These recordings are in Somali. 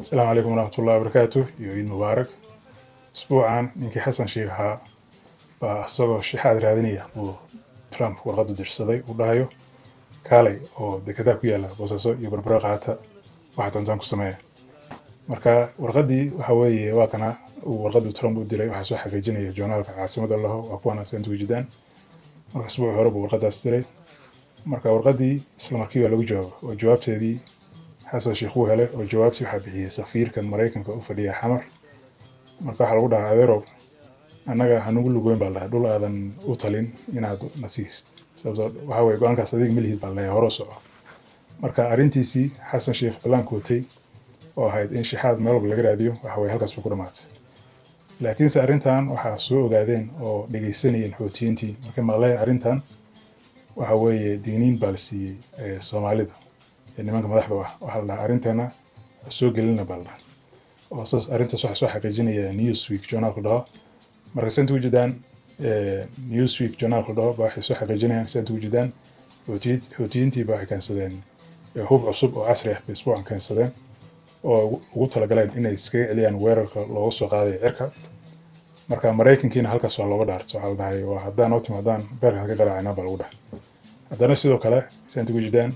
Asalaamu calaykum waraxmatullahi wabarakaatu iyo ciid mubaarak. Isbuucan ninkii Xasan Sheikh ahaa baa isagoo shixaad raadinaya buu Trump warqadu dirsaday uu dhahayo: "Kaalay oo dekedaa ku yaala Boosaaso iyo Berbera qaata, waxa doontaan ku sameeya." Marka warqadii waxa weeye waa kana uu warqadu Trump u diray. Waxaa soo xaqiijinaya joornaalka Caasimada laho, waa kuwana senta ujeedaan. Marka isbuucii hore buu warqadaas diray. Marka warqadii isla markiiba lagu jawaabo oo jawaabteedii Xasan Sheikh uu helay, oo jawaabtii waxaa bixiyey safiirkan Maraykanka u fadhiya Xamar. Marka waxaa lagu dhahaa: "Adeerow, annaga hanugu lugoyn," baa la dhahay, "dhul aadan u talin inaad na siisid, sababtoo waxa weye go-aankaas adiga ma lihid," baa la dhahay, "hore u soco." Marka arrintiisii Xasan Sheikh ballaanka watay oo ahayd in shixaad meel walba laga raadiyo, waxa weye halkaas bay ku dhamaatay. Laakiinse arrintan waxaa soo ogaadeen oo dhegeysanayeen Xuutiyiintii. Markay maqleen arrintan, waxa weeye digniin baa la siiyey Soomaalida ee nimanka madaxda u ah. Waxaa la dhahaa: "Arrintana soo gelina," baa la dhahaa. Oo saas arrintaas waxaa soo xaqiijinaya Newsweek journaalku dhaho. Marka senta ujeedaan, Newsweek journaalku dhaho baa waxay soo xaqiijinayaan, senta ujeedaan, Xuutiyiintii baa waxay keensadeen hub cusub oo casri ah bay isbuucan keensadeen oo ugu talagaleen inay iskaga celiyaan weerarka looga soo qaadayo cirka. Marka Maraykankiina halkaas waa looga dhaarto. Waxaa la dhahay: "Waa haddaan noo timaadaan, beerka ka garaacayna," baa lagu dhahay. Haddana sidoo kale, senta ujeedaan,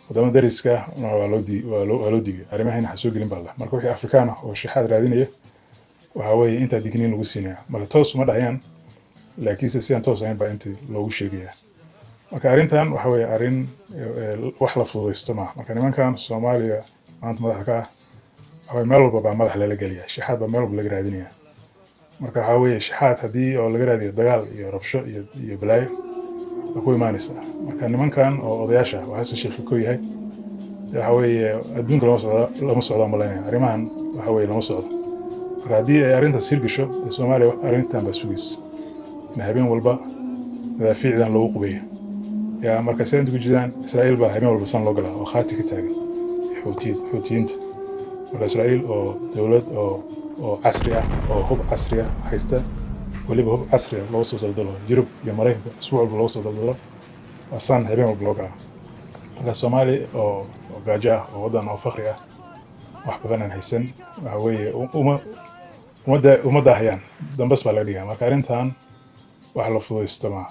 wadamada dariska ah waa loo digay, arrimahayna ha soo gelin baa la dhahay. Marka wixii Afrikaan ah oo shixaad raadinaya, waxa weeye intaa digniin lagu siinaya. Marka toos uma dhahayaan, laakiinse sidaan toos ahayn baa intii loogu sheegaya. Marka arrintan waxa weeye arrin wax la fududaysto maaha. Marka nimankan Soomaaliya maanta madaxda ka ah, waxa weye meel walba baa madax lala geliya, shixaad baa meel walba laga raadinaya. Marka waxaa weeye shixaad haddii oo laga raadiyo dagaal iyo rabsho iyo balaayo waa ku imaanaysaa. Marka nimankan oo odayaasha ah oo Xasan Sheikh ko yahay, waxa weeye adduunka lama socdo, lama socdo malaynaya arrimahan, waxa weeye lama socdo. Marka haddii ay arrintaas hirgasho, dee Soomaaliya arrintan baa sugaysa in habeen walba madaafiicdan loogu qubeeyo yaa. Marka siday inta ku jiraan, Israa'iil baa habeen walba san loo galaa oo khaati ka taagan Xuutiyiinta. Marka Israa'iil oo dowlad oo casri ah oo hub casri ah haysta, weliba hub casri ah looga soo daldalo Yurub iyo Maraykanka, isbuuc walba looga soo daldalo, waa san habeen walba loo galaa. Marka Soomaaliya oo gaajo ah oo waddan oo faqri ah, wax badan aan haysan, waxa weeye uma daahayaan, dambas baa laga dhigaa. Marka arrintan wax la fududaysto maaha.